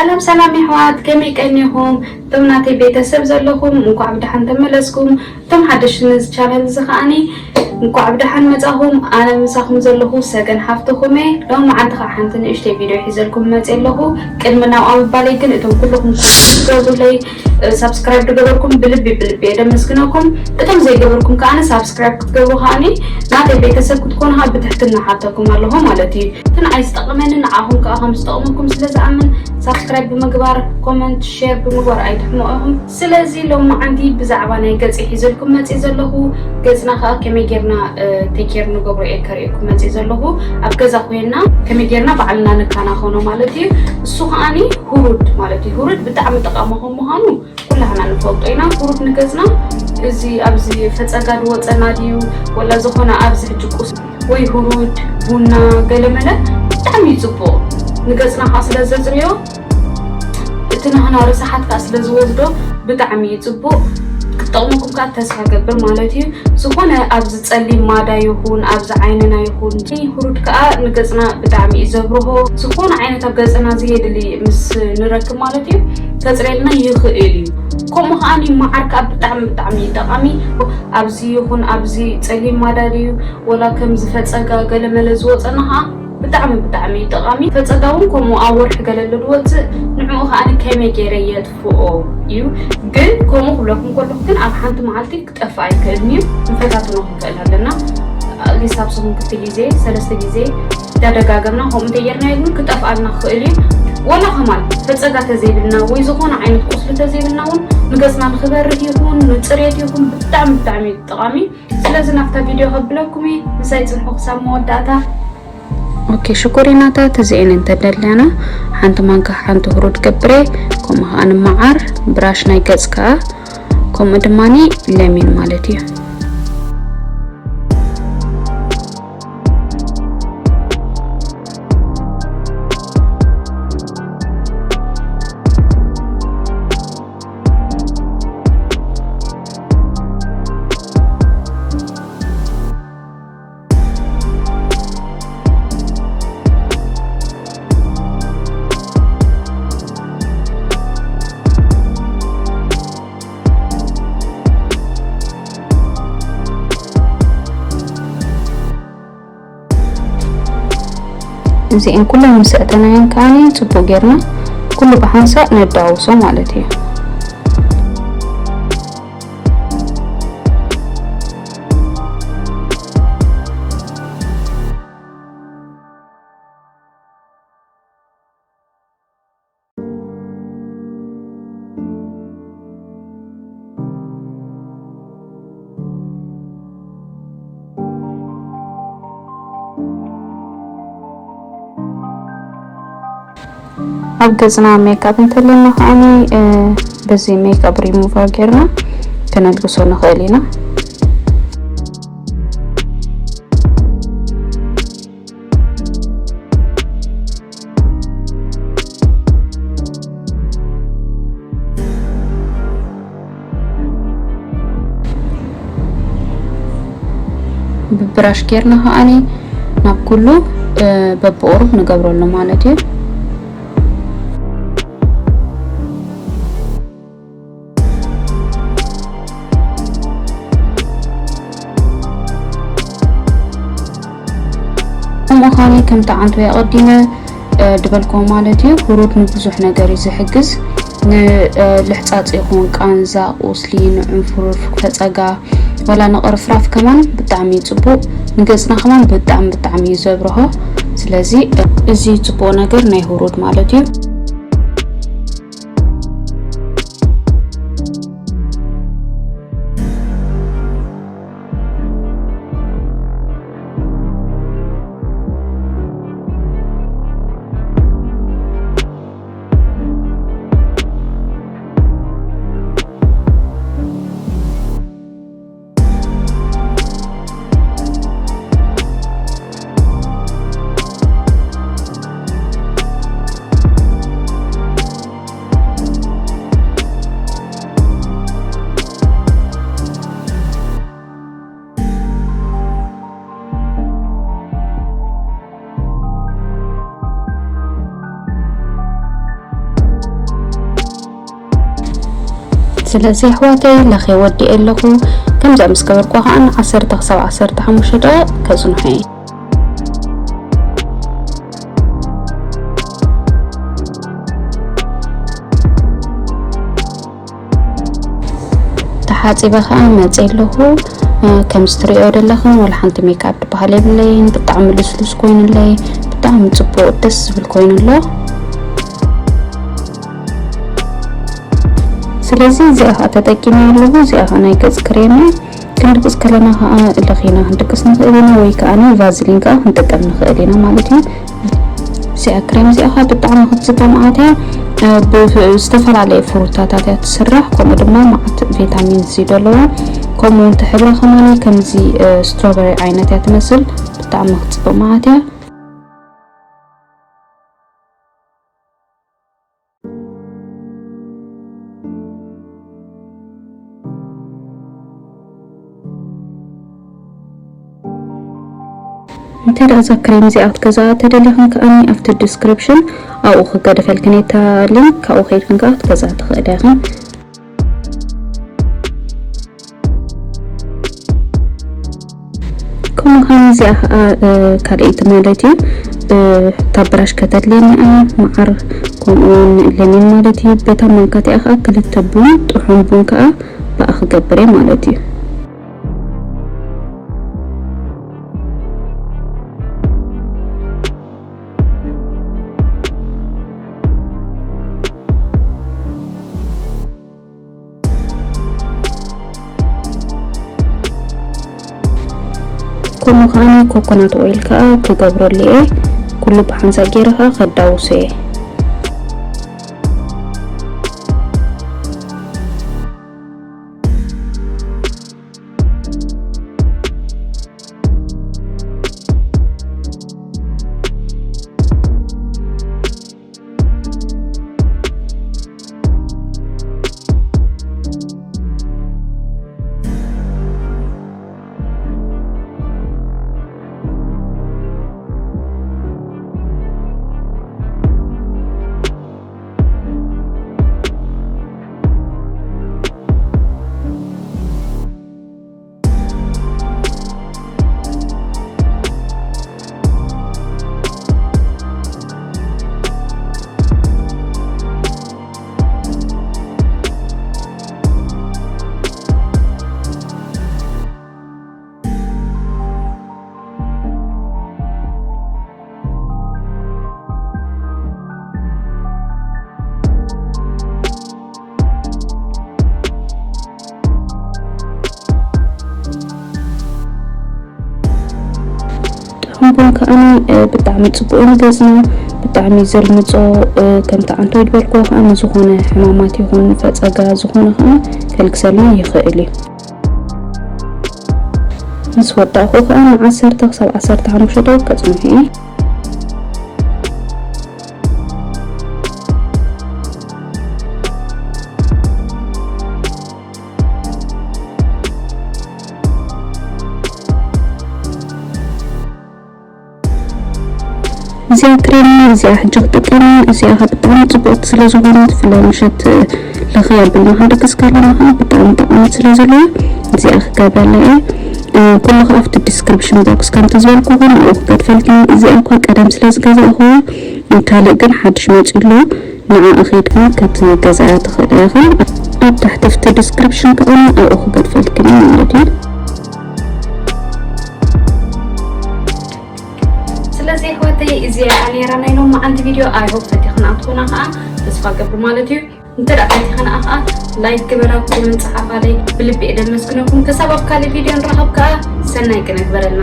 ሰላም ሰላም የሕዋት፣ ከመይ ቀኒኹም? እቶም ናተይ ቤተሰብ ዘለኹም እንኳዕ ብደሓን ተመለስኩም። እቶም ሓደሽ ነዚ ቻነል እዚ ከዓኒ እንኳዕ ብደሓን መጻኹም። ኣነ ምሳኹም ዘለኹ ሰገን ሓፍትኹም እየ። ሎሚ መዓልቲ ከዓ ሓንቲ ንእሽተይ ቪድዮ ሒዘልኩም መጽእ ኣለኹ። ቅድሚ ናብኣ ምባለይ ግን እቶም ኩልኹም ሳብስክራይብ ዝገበሩለይ፣ ሳብስክራይብ ዝገበርኩም ብልቢ ብልቢ እየ ደመስግነኩም። እቶም ዘይገበርኩም ከዓኒ ሳብስክራይብ ክትገብሩ ከዓኒ ናተይ ቤተሰብ ክትኮኑ ከዓ ብትሕትና ሓተኩም ኣለኹ ማለት እዩ። እቲ ንዓይ ዝጠቕመኒ ንዓኹም ከዓ ከም ዝጠቕመኩም ስለ ዝኣምን ሳብስክራይብ ብምግባር፣ ኮመንት፣ ሼር ብምግባር ኣይትሕመቑ ኢኹም። ስለዚ ሎሚ መዓንቲ ብዛዕባ ናይ ገጽ ሒዘልኩም መጽእ ዘለኹ፣ ገጽና ከዓ ከመይ ጌርና ቴኬር ንገብሮ እየ ከርእየኩም መጽእ ዘለኹ። ኣብ ገዛ ኮይና ከመይ ጌርና ባዕልና ንከናኸኖ ማለት እዩ። እሱ ከዓኒ ሁሩድ ማለት እዩ። ሁሩድ ብጣዕሚ ጠቓሚ ከም ምዃኑ ኩላህና ንፈልጦ ኢና። ሁሩድ ንገጽና እዚ ኣብዚ ፈጸጋ ዝወጸና ድዩ ወላ ዝኾነ ኣብዚ ሕጂ ቁስ ወይ ሁሩድ፣ ቡና፣ ገለመለ ብጣዕሚ እዩ ጽቡቕ። ንገጽና ከዓ ስለ ዘጽርዮ፣ እቲ ናህና ርሳሓት ከዓ ስለ ዝወስዶ ብጣዕሚ እዩ ጽቡቕ። ክጠቕመኩም ከዓ ተስፋ ገብር ማለት እዩ። ዝኾነ ኣብዚ ጸሊም ማዳ ይኹን ኣብዚ ዓይንና ይኹን፣ እቲ ሁሩድ ከዓ ንገጽና ብጣዕሚ እዩ ዘብርሆ። ዝኾነ ዓይነት ኣብ ገጽና ዘየድሊ ምስ ንረክብ ማለት እዩ ከጽርየልና ይኽእል እዩ። ከምኡ ከዓኒ መዓር ከዓ ብጣዕሚ ብጣዕሚ እዩ ጠቓሚ። ኣብዚ ይኹን ኣብዚ ጸሊም ማዳ ድዩ ወላ ከምዚ ፈጸጋ ገለመለ ዝወጸና ከዓ ብጣዕሚ ብጣዕሚ እዩ ጠቓሚ። ፈጸጋ እውን ከምኡ ኣብ ወርሒ ገለ ኣሎ ዝወጽእ፣ ንዕኡ ከዓኒ ከመይ ገይረ የጥፍኦ እዩ። ግን ከምኡ ክብለኩም ከለኹ ግን ኣብ ሓንቲ መዓልቲ ክጠፍእ ኣይክእልን እዩ። ንፈታትኖ ክንክእል ኣለና። ኣትሊስት ኣብ ሰሙን ክልተ ግዜ፣ ሰለስተ ግዜ እንዳደጋገምና ከምኡ እንተጌርናዮ ግን ክጠፍኣልና ክኽእል እዩ። ወላ ከማን ፈጸጋ ተዘይብልና ወይ ዝኾነ ዓይነት ቁስሊ ተዘይብልና እውን ንገጽና ንኽበርህ ይኹን ንጽሬት ይኹን ብጣዕሚ ብጣዕሚ እዩ ጠቓሚ። ስለዚ ናብታ ቪድዮ ከብለኩም እየ፣ ምሳይ ጽንሑ ክሳብ መወዳእታ። ኦኬ ሽኮሪናታት፣ እዚኤን እንተደለና ሓንቲ ማንካ ሓንቲ ሁሩድ ገብረ፣ ከምኡ ከዓ ንመዓር፣ ብራሽ ናይ ገጽ ከዓ፣ ከምኡ ድማኒ ለሚን ማለት እዩ። እዚኤን ኩለን ምስ ኣእተናየን ከዓኒ ጽቡቕ ጌርና ኩሉ ብሓንሳእ ነዳውሶ ማለት እዩ። ኣብ ገጽና ሜክኣፕ እንተለና ከዓኒ በዚ ሜክኣፕ ሪሙቨር ጌርና ከነልግሶ ንኽእል ኢና። ብብራሽ ጌርና ከዓኒ ናብ ኩሉ በብቁሩብ ንገብረሉ ማለት እዩ። ከምኡ ከዓኒ ከምቲ ዓንተይ ኣቐዲመ ድበልክዎ ማለት እዩ። ሁሩድ ንብዙሕ ነገር እዩ ዝሕግዝ። ንልሕጻጽ ይኹን ቃንዛ፣ ቁስሊ፣ ንዕንፍሩር፣ ፈጸጋ፣ ወላ ንቕርፍራፍ ከማን ብጣዕሚ እዩ ጽቡቕ። ንገጽና ከማን ብጣዕሚ ብጣዕሚ እዩ ዘብርሆ። ስለዚ እዚ ጽቡቕ ነገር ናይ ሁሩድ ማለት እዩ። ስለዚ ኣሕዋተይ፣ ለኸ ወዲኤ ኣለኹ። ከምዚኣ ምስ ገበርኩ ከዓ ን ዓሰርተ ክሳብ ዓሰርተ ሓሙሽተ ደቂቕ ከጽንሖ እየ። ተሓጺበ ከዓ መጽእ ኣለኹ። እ፣ ከምዚ ትሪኦ ዘለኽን ዋላ ሓንቲ ሜክኣፕ ዝበሃል የብለይን። ብጣዕሚ ልስሉስ ኮይኑለይ፣ ብጣዕሚ ጽቡቕ ደስ ዝብል ኮይኑ ኣሎ። ስለዚ እዚኣ ከዓ ተጠቂመ ኣለኹ። እዚኣ ከዓ ናይ ገጽ ክሬም እያ። ክንድቅስ ከለና ከዓ ለኺና ክንድቅስ ንኽእል ኢና፣ ወይ ከዓ ቫዝሊን ከዓ ክንጥቀም ንኽእል ኢና ማለት እዩ። እዚኣ ክሬም እዚኣ ከዓ ብጣዕሚ ክትጽበ መዓት እያ። እ፣ ብ-፣ ዝተፈላለየ ፍሩታታት እያ ትስራሕ፣ ከምኡ ድማ መዓት ቪታሚን ሲ ዘለዋ፣ ከምኡ እውን እቲ ሕብራ ከማኒ ከምዚ፣ እ፣ ስትሮበሪ ዓይነት እያ ትመስል። ብጣዕሚ ክትጽበ መዓት እያ። እንተ ደኣ እዛ ክሬም እዚኣ ክትገዝኣ ተደሊኽን ከኣኒ ኣብቲ ዲስክሪፕሽን ኣብኡ ክገድፈልክን እየ እታ ሊንክ፣ ካብኡ ከይድክን ከኣ ክትገዝኣ ትኽእላ ኢኽን። ከምኡ ኸዓ እዚኣ ኸዓ፣ እ፣ ካልኣይቲ ማለት እዩ። እ፣ እታ ብራሽ ከተድልየኒ እያ፣ መዓር ከምኡ እውን ለሚን ማለት እዩ። በታ ማንካ እቲኣ ኸዓ ክልተ ቡን፣ ጥሑን ቡን ከኣ ብኣ ክገብር እየ ማለት እዩ። ከምኡ ከዓኒ ኮኮናት ኦይል ከኣ ክገብረሉ እየ። ኩሉ ብሓንሳእ ገይረ ከኣ ከዳውሶ እየ። ጥዑም ቡን ከዓኒ፣ እ፣ ብጣዕሚ ጽቡቕ እዩ ንገጽና፣ ብጣዕሚ ዘልምጾ፣ እ፣ ከምቲ ዓንቶ ዝበልክዎ ከኣ ንዝኾነ ሕማማት ይኹን ንፈጸጋ ዝኾነ ከኣ ከልግሰልና ይኽእል እዩ። ምስ ወዳእኩ ከኣ ንዓሰርተ ክሳብ ዓሰርተ ሓሙሽተ ደቂቕ ከጽንሖ እየ። እዚኣ ክሬም እዚኣ ሕጂ ክጥቀም እየ። እዚኣ ከ ብጣዕሚ ጽብቕቲ ስለ ዝኾነት፣ ብፍላይ ምሸት ለኸ ኣቢልና ክንድቅስ ከለና ከኣ ብጣዕሚ ጠቓሚ ስለ ዝኾነ እዚኣ ክገብረላ እየ። እ፣ ኩሉ ከኣ ኣብቲ ዲስክሪፕሽን ቦክስ ከምቲ ዝበልኩኹም ኣብኡ ክገድፈልክን። እዚኣ እኳ ቀደም ስለ ዝገዛእኹ፣ ካልእ ግን ሓድሽ መጺኡ ኣሎ። ንዓኣ ኸይድክን ክትገዝኣያ ትኽእላ ኢኽን። ኣብ ታሕቲ ኣብቲ ዲስክሪፕሽን ከኣ ኣብኡ ክገድፈልክን እየ ማለት እዩ። ስለዚ ኣሕዋተይ፣ እዚኣ ነይራ ናይ ሎማዓንቲ ቪድዮ። I hope ፈቲኽንኣ ትኾና ከኣ ተስፋ ገብር ማለት እዩ። እንተ ደኣ ፈቲኽንኣ ከኣ ላይክ ግበራ፣ ኮመንት ጸሓፋለይ፣ ብልቢ እየ ደመስግነኩም። ክሳብ ኣብ ካልእ ቪድዮ ንራኸብ ከኣ ሰናይ ቅነ ግበረልና።